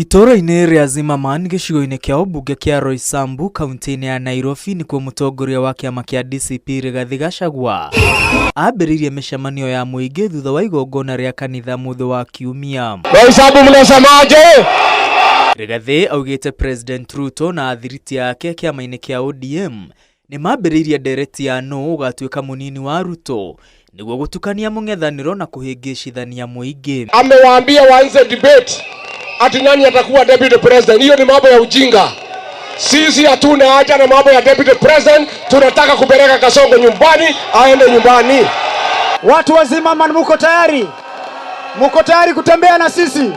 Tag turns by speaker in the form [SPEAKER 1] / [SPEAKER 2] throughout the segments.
[SPEAKER 1] Itũũra-inĩ rĩa Zimmerman gĩcigo-inĩ kĩa ũmbunge kĩa Roysambu kaunti-inĩ ya Nairobi nĩkuo mũtongoria wa kĩama kĩa DCP Rigathi Gachagua ambĩrĩirie mĩcemanio ya mũingĩ thutha wa igongona rĩa kanitha mũthĩ wa Kiumia.
[SPEAKER 2] Roysambu mnasemaje?
[SPEAKER 1] Rigathi augĩte President Ruto na athiriti ake kĩama-inĩ kĩa ODM nĩ mambĩrĩirie ndereti ya nũ ũgatuĩka mũnini wa Ruto nĩguo gũtukania mũng'ethanĩro na kũhĩngĩcithania mũingĩ.
[SPEAKER 2] Amewaambia waanze debate ati nani atakuwa deputy president. Hiyo ni mambo ya ujinga. Sisi hatuna haja na mambo ya deputy president, tunataka kupeleka Kasongo nyumbani, aende nyumbani.
[SPEAKER 3] Watu wa Zimmerman, muko tayari? Muko tayari kutembea na sisi?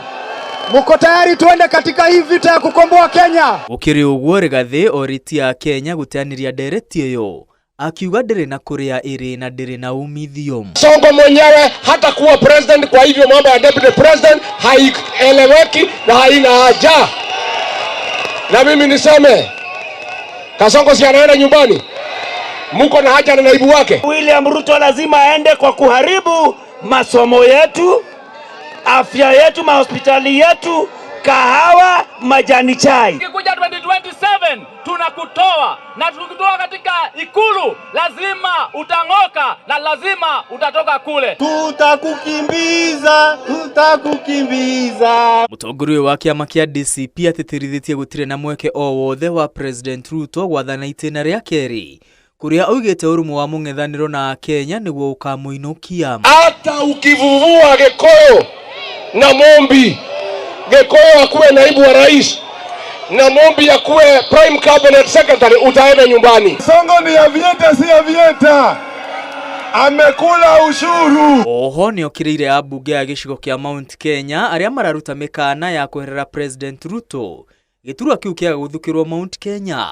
[SPEAKER 3] Muko tayari tuende katika hii vita ya kukomboa Kenya?
[SPEAKER 1] Gũkĩrĩ ũguo Rigathi orĩtie Akenya gũteanĩria ndereti ĩyo akiuga ndĩrĩ na kũrĩa ĩrĩ na ndĩrĩ na umithio.
[SPEAKER 2] Sonko mwenyewe hatakuwa president, kwa hivyo mambo ya deputy president haieleweki na haina haja. Na mimi niseme Kasongo si anaenda nyumbani, muko na haja na naibu wake.
[SPEAKER 4] William Ruto lazima aende kwa kuharibu masomo yetu, afya yetu, mahospitali yetu, kahawa, majani chai.
[SPEAKER 5] Ikikuja 2027 tunakutoa, na tukitoa katika Ikulu lazima utang'oka na lazima utatoka kule.
[SPEAKER 6] Tutakukimbiza, tutakukimbiza.
[SPEAKER 1] Mũtongoria ũyũ wa kĩama kĩa DCP atĩtĩrithĩtie gũtirĩ na mweke o wothe wa President Ruto gwathana itĩna rĩa kerĩ kũrĩa augĩte ũrũmwe wa mũng'ethanĩro na Akenya nĩguo ũkamũinũkia.
[SPEAKER 2] Hata ukivuvua Gikuyu na Mumbi, Gikuyu akuwe naibu wa rais na Mumbi akuwe prime cabinet secretary, utaenda nyumbani.
[SPEAKER 6] Songo ni avieta, si avieta. Amekula ushuru.
[SPEAKER 1] Oho nĩokĩrĩire ambunge a gĩcigo kĩa Mount Kenya arĩa mararuta mĩkana ya kweherera President Ruto gĩturwa kĩu kĩaga gũthukĩrwo Mount Kenya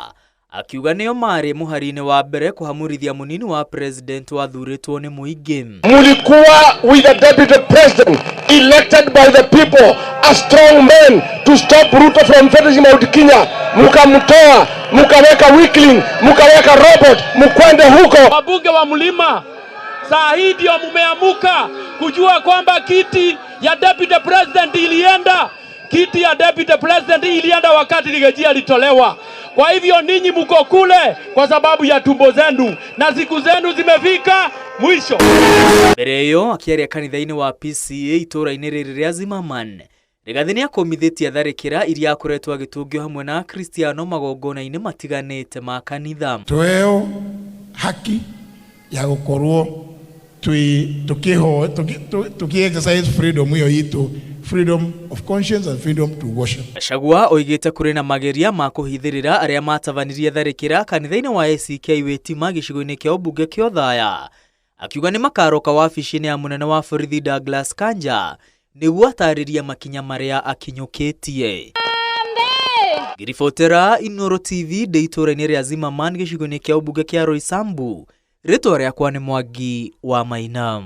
[SPEAKER 1] akiuga nĩo marĩ mũhari-inĩ wa mbere kũhamũrithia mũnini wa president wathurĩtwo nĩ mũingĩ.
[SPEAKER 2] Mulikuwa with the deputy president elected by the people, a strong man to stop Ruto from finishing Mount Kenya. Mukamtoa, mukaweka weakling, mukaweka robot, mukwende huko.
[SPEAKER 5] Wabunge wa mlima saa hii ndio mumeamuka kujua kwamba kiti ya deputy president ilienda, kiti ya deputy president ilienda wakati Riggy G alitolewa. Kwa hivyo ninyi mko kule kwa sababu ya tumbo zenu na siku zenu zimefika mwisho.
[SPEAKER 1] Mbere ĩyo akĩaria kanitha-inĩ wa PCEA itũũra-inĩ rĩrĩ rĩa Zimmerman Rigathi nĩakũmithĩtie tharĩkĩra iria akoretwo agĩtũngio hamwe na Akristiano magongona-inĩ matiganĩte ma kanitha.
[SPEAKER 6] Tuheo haki ya gukorwo twi tukiho tuki exercise freedom hiyo itu, freedom of conscience and freedom to worship.
[SPEAKER 1] Gachagua oigĩte kũrĩ na mageria ma kũhithĩrĩra arĩa matabanirie tharĩkĩra kanitha-inĩ wa ACK Witima gĩcigo-inĩ kĩa ũmbunge kĩa Othaya akiuga nĩ makaroka wabici-inĩ ya mũnene wa borithi Douglas Kanja nĩguo atarĩrie makinya marĩa akinyũkĩtie. Ngĩribotera Inooro TV ndĩ itũũra-inĩ rĩa Zimmerman gĩcigo-inĩ kĩa ũmbunge kĩa Roysambu, rĩtwa rĩakwa nĩ Mwangi wa Maina.